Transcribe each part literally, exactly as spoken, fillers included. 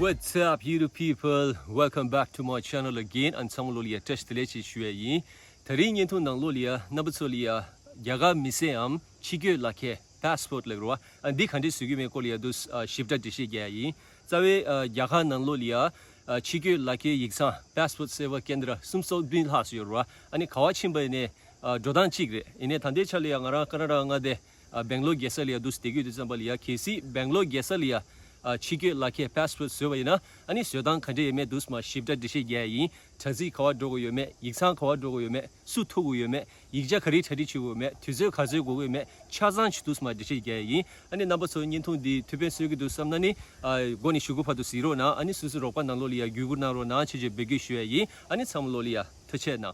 What's up, YouTube people? Welcome back to my channel again. ཨ་ནི་ཚང་མ་ལོ་ལ་ཡ་བཀྲ་ཤིས་བདེ་ལེགས་ཞེས་ཞུ་ཡ་ཡིན། དེ་རིང་བརྙན་ཐུང་ནང་ལོ་ལ་ཡ་རྣམ་པ་ཚོ་ལ་ཡ་རྒྱ་གར་མི་སེར་འམ་ཕྱི་སྐྱོད་ལག་ཁྱེར་པཱ་སི་པོར་ཊི་ལབ་རོ། ཨ་འདི་ག་འདྲས་བཟོ་གི་མེད་སྐོར་ལ་ཡ་དུ་ཞིབ་ཕྲ་འགྲེལ་བཤད་རྒྱག་ཡ་ཡིན། རྩ་བའི་ཨ་རྒྱ་གར་ནང་ལོ་ལ་ཡ་ཨ་ཕྱི་སྐྱོད་ལག་ཁྱེར་ཡིག་ཚང་པཱ་སི་པོར་ཊི་སེ་ཝ་ཀེན་དྲ་སུམ་སོ་བདུན་ལྷག་ཙམ་ཡོད་རེད་བ། ཨ་ནི་ག་བ་ཕྱིན་པ་ཡིན་ནའི་ཨ་འགྲོ་སྟངས་གཅིག་རེད། ཡིན་ནའི་ད་ལྟའི་ཆ་ལ་ཡ་ང་རང་ཀ་ན་ཌ་མངའ་སྡེ་ཨ་སྦེང་ལོར་རྒྱལ་ས་ལ་ཡ་འདུག་སེ་བསྡད་ཀྱི་ཡོད་དུས་ཙམ་པ་ལ་ཡ། གལ་སྲིད་སྦེང་ལོར་རྒྱལ་ས་ལ་ཡ་ཨ་ཕྱི་སྐྱོད་ལག་ཁྱེར་པཱ་སི་པོར་ཊི་བཟོས་པ་ཡིན་ན། ཨ་ནི་བཟོ་སྟངས་ག་འདྲས་ཡོད་མེད་འདུག་སེ་མར་ཞིབ་ཕྲ་འགྲེལ་བཤད་རྒྱག་ཡ་ཡིན། དྲ་ཚིགས་ག་བ་འགྲོ་དགོས་ཡོད་མེད། ཡིག་ཚང་ག་བ་འགྲོ་དགོས་ཡོད་མེད། སུ་ཐུག་དགོས་ཡོད་མེད། ཡིག་ཆ་ག་རེ་གྲ་སྒྲིག་བྱེད་དགོས་ཡོད་མེད། དུས་ཚོད་ག་ཚོད་འགོར་གྱི་ཡོད་མེད། ཆ་ཚང་ཞིག་འདུག་སེ་མར་འགྲེལ་བཤད་རྒྱག་ཡ་ཡིན། ཨ་ནི་རྣམ་པ་ཚོ་བརྙན་ཐུང་འདི་ཐུགས་ཕན་གསོས་ཀྱི་འདུག་བསམ་ན་ནི་ཨ་མགོ་ནས་གཞུག་གུ་བར་དུ་གཟིགས་རོགས་གནང་། ཨ་ནི་སོ་སོའི་རོགས་པ་ནང་ལོགས་ལ་ཡ་བརྒྱུད་སྐུར་གནང་རོགས་གནང་ཞེས་བཅས་འབོད་སྐུལ་ཞུ་ཡ་ཡིན། ཨ་ནི་ཚང་མ་ལོ་ལ་ཡ་ཐུགས་རྗེ་གནང་།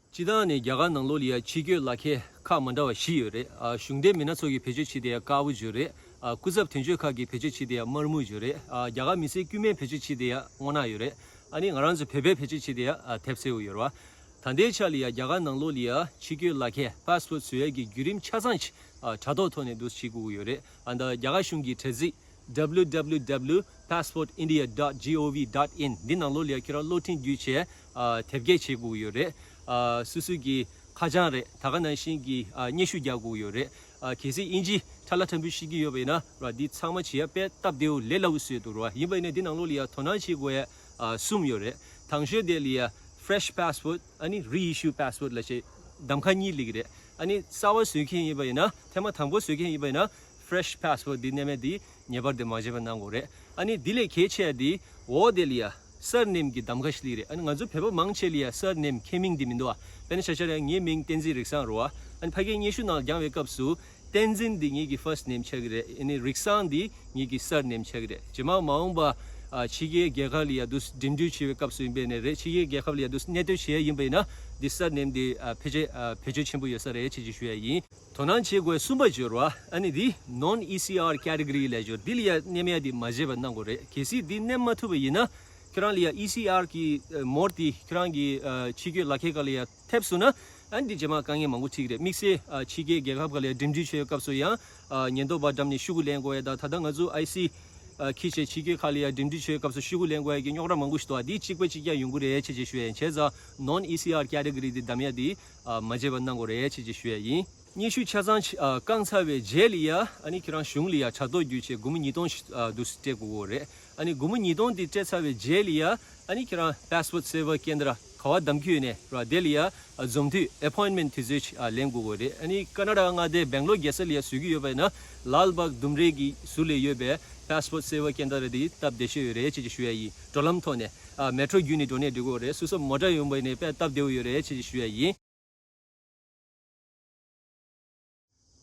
སྤྱིར་བཏང་ནས་རྒྱ་གར་ནང་ལོགས་ལ་ཡ་ཕྱི་སྐྱོད་ལག་ཁྱེར་ཁག་མ་འདྲ་བ་བཞི་ཡོད་རེད། ཨ་གཞུང་འབྲེལ་མི་སྣ་ཚོ་གིས་བེད་སྤྱོད་བྱེད་བསྡད་ཡ་དཀར་པོ་བརྗོད་རེད། ཨ་སྐུ་ཚབ་དོན་གཅོད་ཁག་གིས་བེད་སྤྱོད་བྱེད་བསྡད་ཡ་དམར་མོ་བརྗོད་རེད། ཨ་རྒྱ་གར་མི་སེར་དཀྱུས་མས་བེད་སྤྱོད་བྱེད་བསྡད་ཡ་སྔོ་ནག་ཡོད་རེད། ཨ་ནི་ང་རང་ཚོ་བོད་པས་བེད་སྤྱོད་བྱེད་བསྡད་ཡ་ཨ་ཐེབས་སེར་པོ་ཡོད་རེད་བ། ད་ལྟའི་ཆ་ལ་ཡ་རྒྱ་གར་ནང་ལོགས་ལ་ཡ་ཕྱི་སྐྱོད་ལག་ཁྱེར་པཱ་སི་པོར་ཊི་བཟོ་ཡ་གི་བརྒྱུད་རིམ་ཆ་ཚང་ཞིག་ཨ་དྲ་ཐོག་ཐོག་ནས་འདུག་སེ་བྱེད་དགོས་ཀྱི་ཡོད་རེད། ཨ་ད་རྒྱ་གར་གཞུང་གི་དྲ་ཚིགས་W W W passport india dot gov dot in འདི་ནང་ལོགས་ལ་ཡ་ཁྱེད་རང་ལོག་ཨིན་བརྒྱུད་བྱས་ཨ་དེབ་སྐྱེལ་བྱེད་དགོས་ཀྱི་ཡོད་རེད། ཨ་སོ་སོ་གི་ཁ་བྱང་རེད། ད་ག་ནང་བཞིན་གྱི་ཨ་སྙན་ཞུ་རྒྱག་དགོས་ཀྱི་ཡོད་རེད། ཨ་གལ་སྲིད་ཨིན་ཇི་ཁྲ་ལ་ཁྲ་འབུ་ཤེས་ཀྱི་ཡོད་པ་ཡིན་ན་ར་འདི་ཚང་མ་བྱེད་ཡ་དཔེ་སྟབས་བདེ་པོ་ལས་སླ་པོ་བཟོས་འདུག་ར། ཡིན་པ་ཡིན་ན་འདི་ནང་ལོགས་ལ་ཡ་དོ་སྣང་བྱེད་དགོས་ཡ་ཨ་གསུམ་ཡོད་རེད། དང་ཤོས་དེ་ལ་ཡ་fresh passport ཨ་ནི་reissue passport ལབ་བྱས་གདམ་ཁ་གཉིས་སླེབས་ཀྱི་རེད། ཨ་ནི་གསར་པ་བཟོ་མཁན་ཡིན་པ་ཡིན་ན། ཐེངས་མ་དང་པོ་བཟོ་མཁན་ཡིན་པ་ཡིན་ན་fresh passport འདི་གནས་མེད་འདི་ངེས་པར་དུ་མ་བརྗེད་པ་གནང་དགོས་རེད། ཨ་ནི་འདི་ལས་གལ་ཆེ་ཡ་འདི་འོག་དེ་ལ་ཡ་སར་ནེམ་གྱི་གདམ་ཁ་ཞིག་སླེབས་རེད། ཨ་ནི་ང་ཚོ་བོད་པ་མང་ཆེ་ལ་ཡ་སར་ནེམ་ཁྱེད་མིང་འདི་མི་འདུག་ཨ། དཔེར་ན་ཆ་བཞག་ཡ་ངའི་མིང་བསྟན་འཛིན་རིག་བཟང་རེད་བ། ཨ་ནི་ཕ་གིའི་སྙན་ཞུ་ནང་སྦྱང་བའི་སྐབས་སུ་བསྟན་འཛིན་འདི་ངེད་ཀྱི་first name ཆགས་ཀྱི་རེད། ཨ་ནི་རིག་བཟང་འདི་ངེད་ཀྱི་surname ཆགས་ཀྱི་རེད། རྗེས་མ་མ་འོངས་པ་ཨ་ཕྱི་རྒྱལ་རྒྱལ་ཁབ་ལ་ཡ་འདུག་སེ་འགྲིམ་འགྲུལ་བྱེད་པའི་སྐབས་སུ་ཡིན་པ་ཡིན་ནའི་རེད། ཕྱི་རྒྱལ་རྒྱལ་ཁབ་ལ་ཡ་འདུག་སེ་གནས་སྡོད་བྱེད་ཡ་ཡིན་པ་ཡིན་ན་འདི་surname འདི་ཨ་ཕལ་ཆེར་ཨ་བེད་སྤྱོད་ཆེན་པོ་ཡོད་ས་རེད་ཅེས་ཅིག་ཞུ་ཡ་ཡིན། དོ་སྣང་བྱེད་དགོས་གསུམ་པ་ཅིག་ཡོད་རེད་བ། ཨ་ནི་འདི་non E C R category ལབ་ཅིག་ཡོད་རེད། འདི་ལ་ཡ་གནས་མེད་ཡ་འདི་མ་བརྗེད་པ་གནང་དགོས་རེད། གལ་སྲིད་འདི་གནས་མ་ཐུབ་པ་ཡིན་ན་ཁྱེད་རང་ལ་ཡ་E C R གི་ཨ་མོར་འདི་ཁྱེད་རང་གི་ཨ་ཕྱི་སྐྱོད་ལག་ཁྱེར་སྒང་ལ་ཡ་ཐེབས་སོང་ན། ཨ་ནི་འདི་རྗེས་མ་དཀའ་ངལ་མང་པོ་འཕྲད་ཀྱི་རེད། དམིགས་བསལ་ཨ་ཕྱི་རྒྱལ་རྒྱལ་ཁབ་ཁག་ལ་ཡ་འགྲིམ་འགྲུལ་བྱེད་པའི་སྐབས་སུ་ཡང་ཨ་ཉེན་རྟོག་པ་འགྲམ་ནས་ཤོག་གུ་ལེན་དགོས་ཡ་དང་། ད་ལྟ་ང་ཚོ་I C ཨ་འཁྱེར་བྱས་ཕྱི་རྒྱལ་ཁག་ལ་ཡ་འགྲིམ་འགྲུལ་བྱེད་པའི་སྐབས་སུ་ཤོག་གུ་ལེན་དགོས་ཡ་གི་རྙོག་དྲ་མང་པོ་ཞིག་འདུག་ཨ། འདི་གཅིག་པ་གཅིག་རྐྱང་ཡོང་གི་རེད་ཅེས་ཅིག་ཞུ་ཡ་ཡིན། བྱས་ཙང་non E C R category འདི་གདམ་ཡ་འདི་ཨ་མ་བརྗེད་པ་གནང་དགོས་རེད་ཅེས་ཅིག་ཞུ་ཡ་ཡིན། སྙན་ཞུ་ཆ་ཚང་ཅིག་ཨ་བསྐངས་ཚར་བའི་རྗེས་ལ་ཡ་ཨ་ནི་ཁྱེད་རང་གཞུང་ལ་ཡ་དྲ་ཐོག་བརྒྱུད་བྱས་སྒོར་མོ་ཉིས་སྟོང་ཞིག་ཨ་འདུག་སེ་སྤྲད་དགོས་ཀྱི་རེད། ཨ་ནི་སྒོར་མོ་ཉིས་སྟོང་འདི་སྤྲད་ཚར་བའི་རྗེས་ལ་ཡ་ཨ་ནི་ཁྱེད་རང་པཱ་སི་པོར་ཊི་སེ་ཝ་ཀེན་དྲ་ག་བ་བདམས་ཀྱི་ཡོད་ནའི་ར་དེ་ལ་ཡ་ཨ་འཛོམས་དུས་appointment དུས་ཚོད་ཅིག་ཨ་ལེན་དགོས་ཀྱི་རེད། ཨ་ནི་ཀ་ན་ཌ་མངའ་སྡེ་སྦེང་ལོར་རྒྱལ་ས་ལ་ཡ་བཟོ་གི་ཡོད་པ་ཡིན་ན་ལཱལ་བྷག་ལྡུམ་རའི་གི་ཟུར་ལ་ཡོད་པའི་པཱ་སི་པོར་ཊི་སེ་ཝ་ཀེན་དྲ་ར་འདི་སྟབས་བདེ་ཤོས་ཡོད་རེད་ཅེས་ཅིག་ཞུ་ཡ་ཡིན། འགྲོ་ལམ་ཐོག་ནས་ཨ་མེ་ཊྲོ་བརྒྱུད་ནས་འགྲོ་ནའི་འགྲིག་གི་རེད། སོ་སོ་མོ་ཊ་ཡོད་པ་ཡིན་ནའི་དཔེ་སྟབས་བདེ་པོ་ཡོད་རེད་ཅེས་ཅིག་ཞུ་ཡ་ཡིན།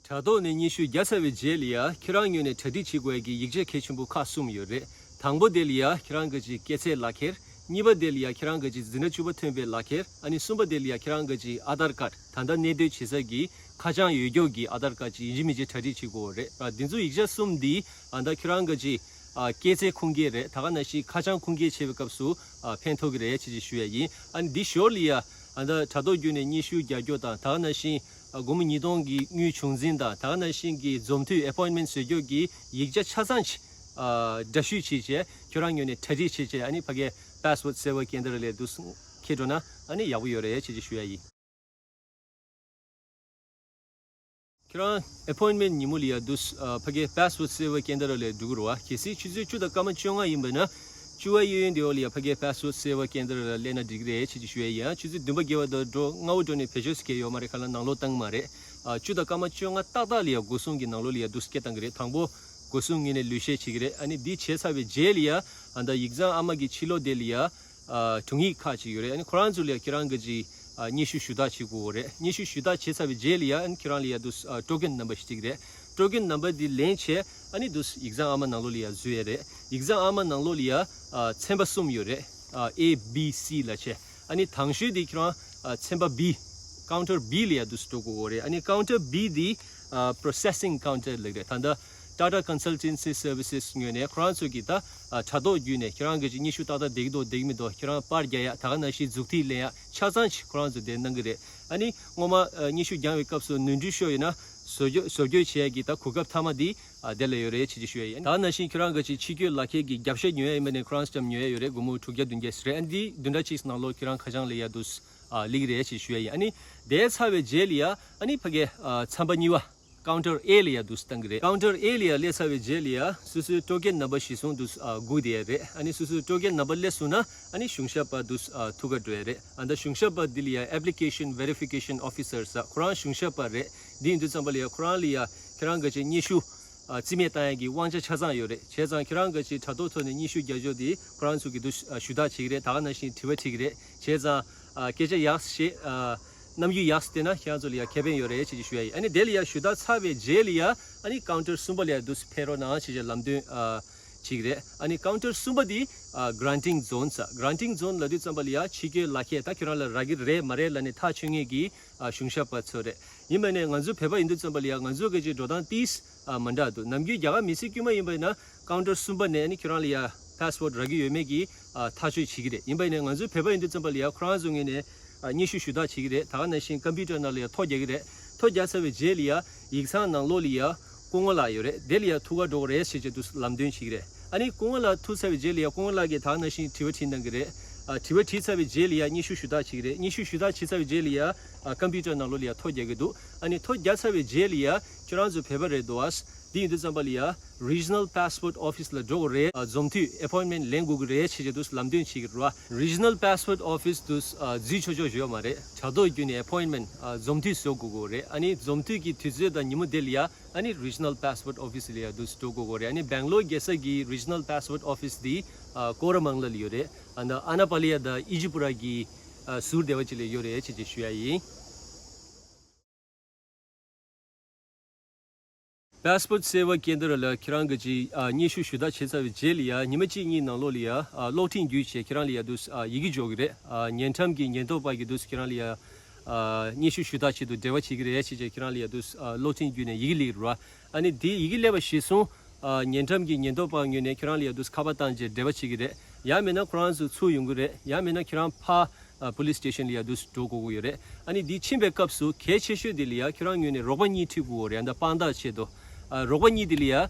དྲ་ཐོག་ནས་སྙན་ཞུ་བརྒྱབ་ཚར་བའི་རྗེས་ལ་ཡ་ཁྱེད་རང་ངོས་ནས་གྲ་སྒྲིག་བྱེད་དགོས་ཀྱི་ཡིག་ཆ་གལ་ཆེན་པོ་ཁག་གསུམ་ཡོད་རེད། དང་པོ་དེ་ལ་ཡ་ཁྱེད་རང་གི་ཅིག་སྐྱེས་ཚེས་ལག་ཁྱེར། གཉིས་པ་དེ་ལ་ཡ་ཁྱེད་རང་གི་ཅིག་འཛིན་གྲྭ་བཅུ་པ་ཐོན་པའི་ལག་ཁྱེར། ཨ་ནི་གསུམ་པ་དེ་ལ་ཡ་ཁྱེད་རང་གི་ཅིག་ཨ་དྷར་ཀར་ད་ལྟ་གནས་སྡོད་བྱེད་ས་གི་ཁ་བྱང་ཡོད་རྒྱུ་གི་ཨ་དྷར་ཀར་ཅིག་ཡིན་གཅིག་མིན་གཅིག་གྲ་སྒྲིག་བྱེད་དགོས་རེད། ཨ་འདི་ཚོ་ཡིག་ཆ་གསུམ་འདི་ཨ་ད་ཁྱེད་རང་གི་ཅིག་ཨ་སྐྱེས་ཚེས་ཁུངས་སྐྱེལ་རེད། ད་ག་ནང་བཞིན་ཁ་བྱང་ཁུངས་སྐྱེལ་བྱེད་པའི་སྐབས་སུ་ཨ་ཕན་ཐོགས་ཀྱི་རེད་ཅེས་ཅིག་ཞུ་ཡ་ཡིན། ཨ་ནི་འདི་ཞོར་ལ་ཡ་ཨ་ད་དྲ་ཐོག་བརྒྱུད་ནས་སྙན་ཞུ་རྒྱག་རྒྱུ་དང་། ད་ག་ནང་བཞིན་ཨ་སྒོར་མོ་ཉིས་སྟོང་གི་དངུལ་བྱུང་འཛིན་དང་། ད་ག་ནང་བཞིན་གྱི་འཛོམས་དུས་appointment བཟོ་རྒྱུ་གི་ཡིག་ཆ་ཆ་ཚང་ཅིག་ཨ་འདྲ་བཤུས་བྱས་བྱས་ཁྱོད་རང་ངོས་ནས་གྲ་སྒྲིག་བྱས་བྱས། ཨ་ནི་ཕ་གིའི་པཱ་སི་པོར་ཊི་སེ་ཝ་ཀེན་དྲ་ལ་འདུག་སེ་འཁྱེར་འགྲོ་ན་ཨ་ནི་ཡག་པོ་ཡོད་རེད་ཅེས་ཅིག་ཞུ་ཡ་ཡིན། ཁྱེད་རང་appointment ཉིན་མོ་ལ་ཡ་འདུག་སེ་ཨ་ཕ་གིའི་པཱ་སི་པོར་ཊི་སེ་ཝ་ཀེན་དྲ་ལ་འགྲོ་གི་རེད་བ། གལ་སྲིད་ཆུ་ཚོད་བཅུ་དང་སྐར་མ་བཅོ་ལྔ་ཡིན་པ་ན་བཅུ་པ་གཡས་གཡོན་དེ་བ་ལ་ཡ་ཕ་གིའི་པཱ་སི་པོར་ཊི་སེ་ཝ་ཀེན་དྲ་ལ་སླེབས་ན་འགྲིག་གི་རེད་ཅེས་ཅིག་ཞུ་ཡ་ཡིན། ཆུ་ཚོད་བདུན་པ་བརྒལ་བ་དང་འགྲོ་སྔ་པོ་འགྲོ་ནས་བེད་སྤྱོད་ཟེར་མཁན་ཡོད་མ་རེད། ག་ལ་ནང་ལོགས་བཏང་གི་མ་རེད། ཨ་བཅུ་དང་སྐར་མ་བཅོ་ལྔ་ཏག་ཏག་ལ་ཡ་སྒོ་སྲུང་གི་ནང་ལོགས་ལ་ཡ་འདུག་སེ་སྐད་བཏང་གི་རེད། དང་པོ་སྒོ་སྲུང་ངོས་ནས་ལུས་བཤལ་བྱེད་ཀྱི་རེད། ཨ་ནི་འདི་བྱས་ཚར་བའི་རྗེས་ལ་ཡ་ཨ་ད་ཡིག་ཚང་ཨ་མ་གི་ཕྱི་ལོགས་དེ་ལ་ཡ་ཨ་དྲུང་ཡིག་ཁག་ཅིག་ཡོད་རེད། ཨ་ནི་ཁོ་རང་ཚོ་ལ་ཡ་ཁྱེད་རང་གི་ཅིག་ཨ་སྙན་ཞུ་ཞུ་དག་བྱེད་དགོས་རེད། སྙན་ཞུ་ཞུ་དག་བྱས་ཚར་བའི་རྗེས་ལ་ཡ་ཨ་ནི་ཁྱེད་རང་ལ་ཡ་འདུག་སེ་ཨ་ཊོ་ཀེན་ནམ་བར་ཞིག་སྤྲད་ཀྱི་རེད། ཊོ་ཀན་ནམ་བར་འདི་ལེན་བྱས་ཨ་ནི་འདུག་ཡིག་ཚང་ཨ་མ་ནང་ལོགས་ལ་ཡ་འཛུལ་ཡས་རེད། ཡིག་ཚང་ཨ་མ་ནང་ལོགས་ལ་ཡ་ཨ་ཚན་པ་གསུམ་ཡོད་རེད། ཨ་A B C་ལབ་བྱས། ཨ་ནི་དང་ཤོས་འདི་ཁྱེད་རང་ཨ་ཚན་པ་B, counter B་ལ་ཡ་འདུག་འགྲོ་དགོས་ཀྱི་རེད། ཨ་ནི་counter B་འདི་ཨ་processing counter་ལབ་རེད། ད་ལྟ་Tata Consultancy Services་ངོས་ནས་ཁོ་རང་ཚོ་གི་ད་ཨ་དྲ་ཐོག་བརྒྱུད་ནས་ཁྱེད་རང་གི་ཅིག་སྙན་ཞུ་ཏག་ཏག་བསྡད་ཀྱི་འདུག་བསྡད་ཀྱི་མི་འདུག་ཁྱེད་རང་པར་རྒྱག་ཡ་ད་ག་ནང་བཞིན་མཛུབ་ཐེལ་ལེན་ཡ་ཆ་ཚང་ཅིག་ཁོ་རང་ཚོ་དེ་གནང་གི་རེད། ཨ་ནི་སྔོན་མ་ཨ་སྙན་ཞུ་རྒྱག་པའི་སྐབས་སུ་ནོར་འཁྲུལ་ཤོར་ཡོད་ན་བཟོ་བཅོས་བཟོ་བཅོས་བྱེད་ཡ་གི་ད་གོ་སྐབས་མཐའ་མ་འདི་ཨ་དེ་ལ་ཡོད་རེད་ཅེས་ཅིག་ཞུ་ཡ་ཡིན། ད་ག་ནང་བཞིན་ཁྱེད་རང་གི་ཅིག་ཕྱི་སྐྱོད་ལག་ཁྱེར་གྱི་རྒྱབ་ཤ་ཉོ་ཡ་ཡིན་པ་ནས་ཁོ་རང་ཚོ་ལྕམ་ཉོ་ཡ་ཡོད་རེད། སྒོར་མོ་དྲུག་བརྒྱ་བདུན་བརྒྱ་ཟེར་རེད། ཨ་ནི་འདི་བདུན་ཕྲག་གཅིག་ནང་ལོགས་ཁྱེད་རང་ཁ་བྱང་ལ་ཡ་འདུག་ཨ་སླེབས་ཀྱི་རེད་ཅེས་ཅིག་ཞུ་ཡ་ཡིན། ཨ་ནི་དེ་ཚར་བའི་རྗེས་ལ་ཡ་ཨ་ནི་ཕ་གི་ཨ་ཚན་པ་གཉིས་པ་counter A་ལ་ཡ་འདུག་བཏང་གི་རེད། counter A་ལ་ཡ་སླེབས་ཚར་བའི་རྗེས་ལ་ཡ་སོ་སོའི་ཊོ་ཀན་ནམ་བར་གཞིར་བཟུང་འདུག་ཨ་སྒུག་བསྡད་ཡ་རེད། ཨ་ནི་སོ་སོའི་ཊོ་ཀན་ནམ་བར་སླེབས་སོང་ན་ཨ་ནི་གཞུང་ཞབས་པ་འདུག་ཨ་ཐུག་ག་འགྲོ་ཡ་རེད། ཨ་ད་གཞུང་ཞབས་པ་འདི་ལ་ཡ་application verification officer་ཟེར་ཁོ་རང་གཞུང་ཞབས་པ་རེད། འདི་ཡིན་དུས་ཙམ་པ་ལ་ཡ་ཁོ་རང་ལ་ཡ་ཁྱེད་རང་གི་ཅིག་སྙན་ཞུ་ཨ་རྩིས་མེད་བཏང་ཡ་གི་དབང་ཆ་ཆ་ཚང་ཡོད་རེད། བྱས་ཙང་ཁྱེད་རང་གི་ཅིག་དྲ་ཐོག་ཐོག་ནས་སྙན་ཞུ་རྒྱག་ཕྱོགས་དེ་ཁོ་རང་ཚོ་གི་འདུག་ཨ་ཞུ་དག་བྱེད་ཀྱི་རེད། ད་ག་ནང་བཞིན་དྲི་བ་དྲིས་ཀྱི་རེད། བྱས་ཙང་ཨ་སྐད་ཆ་ཡག་བཤད་ཨ་རྣམ་འགྱུར་ཡག་བསྟན་ན་ཁྱེད་རང་ཚོ་ལ་ཡ་ཁེ་ཕན་ཡོད་རེད་ཅེས་ཅིག་ཞུ་ཡ་ཡིན། ཨ་ནི་དེ་ལ་ཡ་ཞུ་དག་ཚར་བའི་རྗེས་ལ་ཡ་ཨ་ནི་counter་གསུམ་པ་ལ་ཡ་འདུག་ཕེབས་རོགས་གནང་ཅེས་ཅིག་ལམ་སྟོན་ཨ་བྱེད་ཀྱི་རེད། ཨ་ནི་counter་གསུམ་པ་འདི་ཨ་granting zone་ཟེར། granting zone་ལབ་དུས་ཙམ་པ་ལ་ཡ་ཕྱི་སྐྱོད་ལག་ཁྱེར་ད་ཁྱེད་རང་ལ་རག་གི་རེད་མ་རེད་ལབ་ནས་ཐག་གཅོད་མཁན་གྱི་ཨ་གཞུང་ཞབས་པ་ཚོ་རེད། ཡིན་པ་ནས་ང་ཚོ་བོད་པ་ཡིན་དུས་ཙམ་པ་ལ་ཡ་ང་ཚོ་གི་ཅིག་འགྲོ་སྟངས་ཏིས་ཨ་མ་འདྲ་འདུག་ནམ་རྒྱུན་རྒྱ་གར་མི་སེར་དཀྱུས་མ་ཡིན་པ་ཡིན་ན་counter་གསུམ་པ་ནས་ནི་ཁྱེད་རང་ལ་ཡ་passport་རག་གི་ཡོད་མེད་ཀྱི་ཨ་ཐག་གཅོད་བྱེད་ཀྱི་རེད། ཡིན་པ་ཡིན་ནས་ང་ཚོ་བོད་པ་ཡིན་དུས་ཙམ་པ་ལ་ཡ་ཁོ་རང་ཚོ་ངོས་ནས་ཨ་སྙན་ཞུ་ཞུ་དག་བྱེད་ཀྱི་རེད། ད་ག་ནང་བཞིན་computer་ནང་ལ་ཡ་ཐོ་རྒྱག་གི་རེད། ཐོ་རྒྱག་ཚར་བའི་རྗེས་ལ་ཡ་ཡིག་ཚང་ནང་ལོགས་ལ་ཡ་སྐུ་ངོ་ལགས་ཡོད་རེད། དེ་ལ་ཡ་ཐུག་ག་འགྲོ་གི་རེད་ཞེས་བྱས་འདུག་ལམ་སྟོན་བྱེད་ཀྱི་རེད། ཨ་ནི་སྐུ་ངོ་ལགས་ཐུག་ཚར་བའི་རྗེས་ལ་ཡ་སྐུ་ངོ་ལགས་ཀྱིས་ད་ག་ནང་བཞིན་དྲི་བ་དྲིས་གནང་གི་རེད། ཨ་དྲི་བ་དྲིས་ཚར་བའི་རྗེས་ལ་ཡ་སྙན་ཞུ་ཞུ་དག་བྱེད་ཀྱི་རེད། སྙན་ཞུ་ཞུ་དག་བྱེད་ཚར་བའི་རྗེས་ལ་ཡ་ཨ་computer་ནང་ལོགས་ལ་ཡ་ཐོ་རྒྱག་གི་འདུག་ཨ་ནི་ཐོ་རྒྱག་ཚར་བའི་རྗེས་ལ་ཡ་ཁྱོད་རང་ཚོ་བོད་པ་རེད་འདུག་ཨ། འདི་ཡིན་དུས་ཙམ་པ་ལ་ཡ་regional passport office་ལ་འགྲོ་དགོས་རེད། ཨ་འཛོམས་དུས་appointment་ལེན་དགོས་ཀྱི་རེད་ཞེས་བྱས་འདུག་ལམ་སྟོན་བྱེད་ཀྱི་རེད་བ། regional passport office་འདུག་ཨ་འཛུལ་ཆོག་ཆོག་ཡོད་མ་རེད། དྲ་ཐོག་བརྒྱུད་ནས་appointment་ཨ་འཛོམས་དུས་བཟོ་དགོས་ཀྱི་རེད། ཨ་ནི་འཛོམས་དུས་ཀྱི་དུས་ཚོད་དང་ཉིན་མོ་དེ་ལ་ཡ་ཨ་ནི་regional passport office་ལ་ཡ་འདུག་འགྲོ་དགོས་ཀྱི་རེད། ཨ་ནི་Bangalore་རྒྱལ་ས་གི་regional passport office་འདི་ཨ་ཀོ་ར་མང་ལ་ལ་ཡོད་རེད། ཨ་ནི་ཨ་ན་པ་ལི་ཡ་དང་ཨི་ཇི་པུ་ར་གི་ཨ་ཟུར་སྡེ་བ་ཅིག་ལ་ཡོད་རེད་ཅེས་ཅེས་ཞུ་ཡ་ཡིན། Passport Seva Kendra་ལ་ཁྱེད་རང་གི་ཅིག་ཨ་སྙན་ཞུ་ཞུ་དག་བྱས་ཚར་བའི་རྗེས་ལ་ཡ་ཉི་མ་གཅིག་གཉིས་ནང་ལོགས་ལ་ཡ་ཨ་གློག་འཕྲིན་བརྒྱུད་བྱས་ཁྱེད་རང་ལ་ཡ་འདུག་ཨ་ཡི་གེ་འབྱོར་གི་རེད། ཨ་ཉེ་འགྲམ་གྱི་ཉེན་རྟོག་པ་གི་འདུག་ཁྱེད་རང་ལ་ཡ་ཨ་སྙན་ཞུ་ཞུ་དག་ཆེད་དུ་འབྲེལ་བ་བྱེད་ཀྱི་རེད་ཅེས་བྱས་ཁྱེད་རང་ལ་ཡ་འདུག་ཨ་གློག་འཕྲིན་བརྒྱུད་ནས་ཡི་གེ་སླེབས་རེད་བ། ཨ་ནི་དེ་ཡི་གེ་སླེབས་པ་གཞིར་བཟུང་ཨ་ཉེ་འགྲམ་གྱི་ཉེན་རྟོག་པ་ངོས་ནས་ཁྱེད་རང་ལ་ཡ་འདུག་ཁ་པར་བཏང་བྱས་འབྲེལ་བ་བྱེད་ཀྱི་རེད། ཡང་མིན་ན་ཁོ་རང་ཚོ་ཚུར་ཡོང་གི་རེད། ཡང་མིན་ན་ཁྱེད་རང་ཕར་ཨ་police station་ལ་ཡ་འདུག་འགྲོ་དགོས་ཀྱི་ཡོད་རེད། ཨ་ནི་འདི་ཕྱིན་པའི་སྐབས་སུ་གལ་ཆེ་ཤོས་དེ་ལ་ཡ་ཁྱེད་རང་ངོས་ནས་རོགས་པ་གཉིས་ཁྲིད་དགོས་ཀྱི་རེད། ཨ་ད་དཔང་རྟགས་ཆེད་དུ་ཨ་རོགས་པ་གཉིས་དེ་ལ་ཡ་ཨ་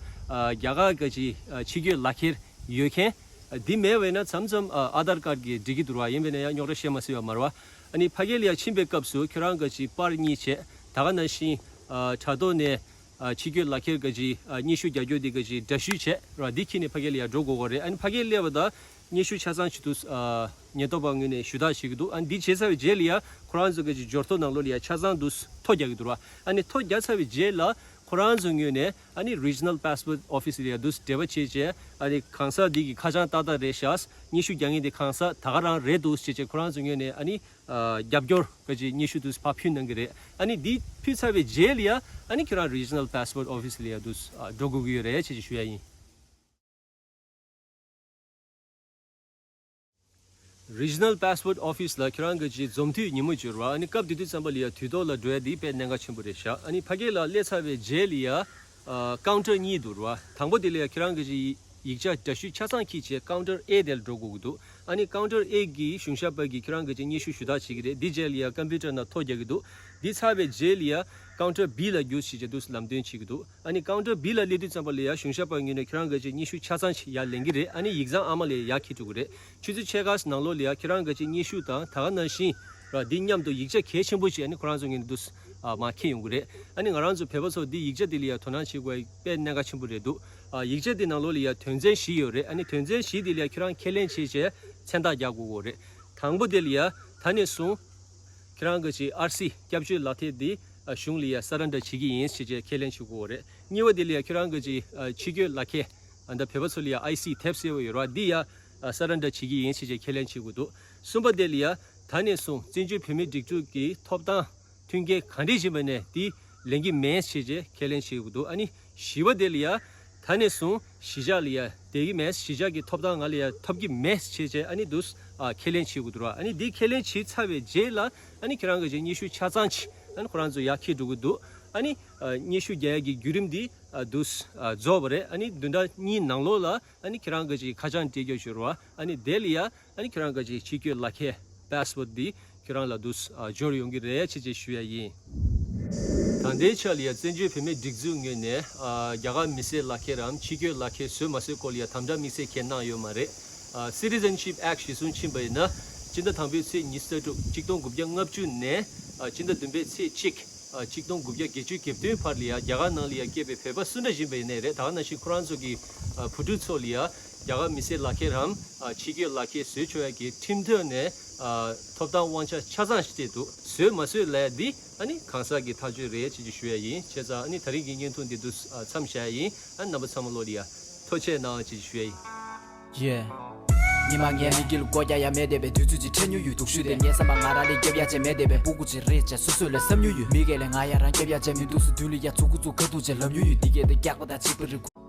རྒྱ་གར་གྱི་ཨ་ཕྱི་སྐྱོད་ལག་ཁྱེར་ཡོད་མཁན། ཨ་འདི་མེད་པ་ཡིན་ན་མཚམས་མཚམས་ཨ་Aadhaar card་གི་འགྲིག་གི་འདུག་ར། ཡིན་པས་ན་ཡང་རྙོག་དྲ་བཤད་མ་སྲིད་པ་མ་རེད་བ། ཨ་ནི་ཕ་གི་ལ་ཡ་ཕྱིན་པའི་སྐབས་སུ་ཁྱེད་རང་གི་ཅིག་པར་གཉིས་བྱས། ད་ག་ནང་བཞིན་ཨ་དྲ་ཐོག་ནས་ཨ་ཕྱི་སྐྱོད་ལག་ཁྱེར་གྱི་ཅིག་ཨ་སྙན་ཞུ་རྒྱག་རྒྱུ་དེ་གི་ཅིག་འདྲ་བཤུས་བྱས་ར། འདི་ཁྱེར་ནས་ཕ་གི་ལ་ཡ་འགྲོ་དགོས་ཀྱི་རེད། ཨ་ནི་ཕ་གི་སླེབས་པ་དང་སྙན་ཞུ་ཆ་ཚང་ཅིག་འདུག་ཨ་ཉེན་རྟོག་པ་ངོས་ནས་ཞུ་དག་བྱེད་ཀྱི་འདུག་ཨ་ནི་འདི་བྱས་ཚར་བའི་རྗེས་ལ་ཡ་ཁོ་རང་ཚོ་གི་ཅིག་འབྱོར་ཐོ་ནང་ལོགས་ལ་ཡ་ཆ་ཚང་འདུག་ཐོ་རྒྱག་གི་འདུག་ར། ཨ་ནི་ཐོ་རྒྱག་ཚར་བའི་རྗེས་ལ་ཁོ་རང་ཚོ་ངོས་ནས་ཨ་ནི་regional passport office་ལ་ཡ་འདུག་འབྲེལ་བ་བྱས་བྱས། ཨ་ནི་གང་ཟག་འདི་གི་ཁ་བྱང་ཏག་ཏག་རེད་ཤག་སྙན་ཞུ་རྒྱག་མཁན་དེ་གང་ཟག་ད་ག་རང་རེད་འདུག་ཅེས་བྱས་ཁོ་རང་ཚོ་ངོས་ནས་ཨ་ནི་ཨ་རྒྱབ་སྐྱོར་གྱི་ཅིག་སྙན་ཞུ་འདུག་ཕར་ཕུལ་གནང་གི་རེད། ཨ་ནི་འདི་ཕུལ་ཚར་བའི་རྗེས་ལ་ཡ་ཨ་ནི་ཁྱེད་རང་regional passport office་ལ་ཡ་འདུག་ཨ་འགྲོ་དགོས་ཀྱི་ཡོད་རེད་ཅེས་ཅིག་ཞུ་ཡ་ཡིན། Regional Passport Office་ལ་ཁྱེད་རང་གི་ཅིག་འཛོམས་དུས་ཉིན་མོ་འབྱོར་བ། ཨ་ནི་སྐབས་དེ་དུས་ཙམ་པ་ལ་ཡ་དུས་ཐོག་ལ་འགྲོ་ཡ་འདི་དཔེ་གནད་འགག་ཆེན་པོ་རེད་ཤག་ཨ་ནི་ཕ་གི་ལ་སླེབས་ཚར་བའི་རྗེས་ལ་ཡ་ཨ་counter་གཉིས་འདུག་ར། དང་པོ་དེ་ལ་ཡ་ཁྱེད་རང་གི་ཅིག་ཡིག་ཆ་འདྲ་བཤུས་ཆ་ཚང་འཁྱེར་བྱས་counter A་དེ་ལ་འགྲོ་དགོས་ཀྱི་འདུག་ཨ་ནི་counter A་གི་གཞུང་ཞབས་པ་གིས་ཁྱེད་རང་གི་ཅིག་སྙན་ཞུ་ཞུ་དག་བྱེད་ཀྱི་རེད། འདི་རྗེས་ལ་ཡ་computer་ནང་ཐོ་རྒྱག་གི་འདུག་འདི་ཚར་བའི་རྗེས་ལ་ཡ་counter B་ལ་རྒྱུགས་ཞེས་བྱས་འདུག་ལམ་སྟོན་བྱེད་ཀྱི་འདུག་ཨ་ནི་counter B་ལ་སླེབས་དུས་ཙམ་པ་ལ་ཡ་གཞུང་ཞབས་པ་ངོས་ནས་ཁྱེད་རང་གི་ཅིག་སྙན་ཞུ་ཆ་ཚང་ཞིག་ཡར་ལེན་གྱི་རེད། ཨ་ནི་ཡིག་ཚང་ཨ་མ་ལ་ཡ་ཡར་འཁྱེར་འགྲོ་གི་རེད། ཆུ་ཚོད་ཕྱེད་ཀ་ནང་ལོགས་ལ་ཡ་ཁྱེད་རང་གི་ཅིག་སྙན་ཞུ་དང་ད་ག་ནང་བཞིན་ར་འདི་མཉམ་དུ་ཡིག་ཆ་གལ་ཆེན་པོ་ཞིག་ཨ་ནི་ཁོ་རང་ཚོ་ངོས་ནས་འདུག་ཨ་མར་འཁྱེར་ཡོང་གི་རེད། ཨ་ནི་ང་རང་ཚོ་བོད་པ་ཚོ་འདི་ཡིག་ཆ་འདི་ལ་ཡ་དོ་སྣང་བྱེད་དགོས་པ་དཔེ་གནད་འགག་ཆེན་པོ་རེད་འདུག་ཨ་ཡིག་ཆ་འདི་ནང་ལོགས་ལ་ཡ་དོན་ཚན་བཞི་ཡོད་རེད། ཨ་ནི་དོན་ཚན་བཞི་འདི་ལ་ཡ་ཁྱེད་རང་ཁས་ལེན་བྱས་བྱས་མཚན་རྟགས་རྒྱག་དགོས་ཀྱི་རེད། དང་པོ་དེ་ལ་ཡ་ད་ནས་བཟུང་ཁྱེད་རང་གི་ཅིག་ཨར་སི་སྐྱབས་བཅོལ་ལག་དེབ་འདི་ཨ་གཞུང་ལ་ཡ་surrender་བྱེད་ཀྱི་ཡིན་ཞེས་བྱས་ཁས་ལེན་བྱེད་དགོས་རེད། གཉིས་པ་དེ་ལ་ཡ་ཁྱེད་རང་གི་ཅིག་ཨ་ཕྱི་སྐྱོད་ལག་ཁྱེར་ཨ་ད་བོད་པ་ཚོ་ལ་ཡ་ཨའི་སི་ཐེབས་སེ་ཡོད་རེད་བ། འདི་ཡ་ཨ་surrender་བྱེད་ཀྱི་ཡིན་ཞེས་བྱས་ཁས་ལེན་བྱེད་དགོས་འདུག་གསུམ་པ་དེ་ལ་ཡ་ད་ནས་བཟུང་བཙན་བྱོལ་བོད་མིའི་སྒྲིག་འཛུགས་ཀྱི་ཐོབ་ཐང་མཐུན་རྐྱེན་ག་འདྲས་ཡིན་པ་ནས་འདི་ ལེན་གྱི་མེད་ཅེས་བྱས་ཁས་ལེན་བྱེད་དགོས་འདུག་ཨ་ནི་བཞི་པ་དེ་ལ་ཡ་ད་ནས་བཟུང་གཞིས་ཆགས་ལ་ཡ་བསྡད་ཀྱི་མེད། གཞིས་ཆགས་ཀྱི་ཐོབ་ཐང་ང་ལ་ཡ་ཐོབ་ཀྱི་མེད་ཅེས་བྱས་ཨ་ནི་འདུག་ཨ་ཁས་ལེན་བྱེད་དགོས་འདུག་ར། ཨ་ནི་འདི་ཁས་ལེན་བྱས་ཚར་བའི་རྗེས་ལ་ཨ་ནི་ཁྱེད་རང་གི་ཅིག་སྙན་ཞུ་ཆ་ཚང་ཅིག་ཨ་ནི་ཁོ་རང་ཚོ་ཡར་འཁྱེར་འགྲོ་གི་འདུག་ཨ་ནི་ཨ་སྙན་ཞུ་རྒྱག་ཡ་གི་བརྒྱུད་རིམ་འདི་ཨ་འདུག་ཨ་རྫོགས་པ་རེད། ཨ་ནི་བདུན་ཕྲག་གཉིས་ནང་ལོགས་ལ་ཨ་ནི་ཁྱེད་རང་གི་ཅིག་ཁ་བྱང་སྤྲད་རྒྱུ་ཞུ་རོགས། ཨ་ནི་དེ་ལ་ཡ་ཨ་ནི་ཁྱེད་རང་གི་ཅིག་ཕྱི་སྐྱོད་ལག་ཁྱེར་པཱ་སི་པོར་ཊི་འདི་ཁྱེད་རང་ལ་འདུག་ཨ་འབྱོར་ཡོང་གི་རེད་ཅེས་ཅིག་ཞུ་ཡ་ཡིན། ད་ལྟའི་ཆ་ལ་ཡ་བཙན་བྱོལ་བོད་མིའི་སྒྲིག་འཛུགས་ངོས་ནས་ཨ་རྒྱ་གར་མི་སེར་ལག་ཁྱེར་རམ་ཕྱི་སྐྱོད་ལག་ཁྱེར་བཟོས་མ་བཟོས་སྐོར་ལ་ཡ་དམ་དྲག་དམིགས་བསལ་གང་ཡང་གནང་ཡོད་མ་རེད། ཨ་Citizenship Act གཞིར་བཟུང་ཕྱིན་པ་ཡིན་ན་སྤྱི་ཟླ་དང་པོའི་ཚེས་ཉི་ཤུ་རྩ་དྲུག་གཅིག་སྟོང་དགུ་བརྒྱ་ལྔ་བཅུ་ནས་ཨ་སྤྱི་ཟླ་བདུན་པའི་ཚེས་གཅིག་ཨ་གཅིག་སྟོང་དགུ་བརྒྱ་བརྒྱད་ཅུ་གྱ་བདུན་བར་ལ་ཡ་རྒྱ་གར་ནང་ལ་ཡ་སྐྱེས་པའི་བོད་པ་སུ་འདྲ་ཡིན་པ་ཡིན་ནའི་རེད། ད་ག་ནང་བཞིན་ཁོ་རང་ཚོ་གི་ཨ་བུ་ཕྲུག་ཚོ་ལ་ཡ་རྒྱ་གར་མི་སེར་ལག་ཁྱེར་རམ་ཨ་ཕྱི་སྐྱོད་ལག་ཁྱེར་བཟོས་ཆོག་ཡ་གི་ཁྲིམས་ཐོག་ནས་ཨ་ཐོབ་ཐང་དབང་ཆ་ཆ་ཚང་ཞིག་སྤྲད་འདུག་བཟོས་མ་བཟོས་ལབ་ཡ་འདི་ཨ་ནི་གང་ཟག་གི་ཐག་གཅོད་རེད་ཅེས་ཞུ་ཡ་ཡིན། བྱས་ཙང་ཨ་ནི་ད་རིང་གི་བརྙན་ཐུང་འདི་འདུག་ཨ་མཚམས་བཞག་ཡ་ཡིན། ཨ་རྣམ་པ་ཚང་མ་ལོ་ལ་ཡ་ཐུགས་རྗེ་གནང་ཅེས་ཞུ་ཡ་ཡིན། Yeah. ཉི་མ་ངའི་མིག་གི་ལ་སྒོ་རྒྱག་ཡ་མེད་བསྡད་པའི་དུས་ཚོད་ཅིག་འཕྲད་མྱོང་ཡོད། སྡུག་ཤོས་དེ་ངའི་བསམ་པ་ང་རང་ལས་རྒྱབ་ཡ་ཅན་མེད་བསྡད་པའི་སྤུ་གུ་ཅིག་རེད་ཅེས་སོ་སོ་ལ་བསམ་མྱོང་ཡོད། མི་སྒེར་ལས་ང་ཡ་རང་རྒྱབ་ཡ་ཅན་མི་འདུག་སུ་མདུན་ལ་ཡ་ཚུགས་ཀུ་ཚུགས་ཁ་ཐུག་ཅེས་ལབ་མྱོང་ཡོད། འདི་སྐད་དེ་རྒྱག་པ་དང་གཅིག་པ་རེད་ཁོ།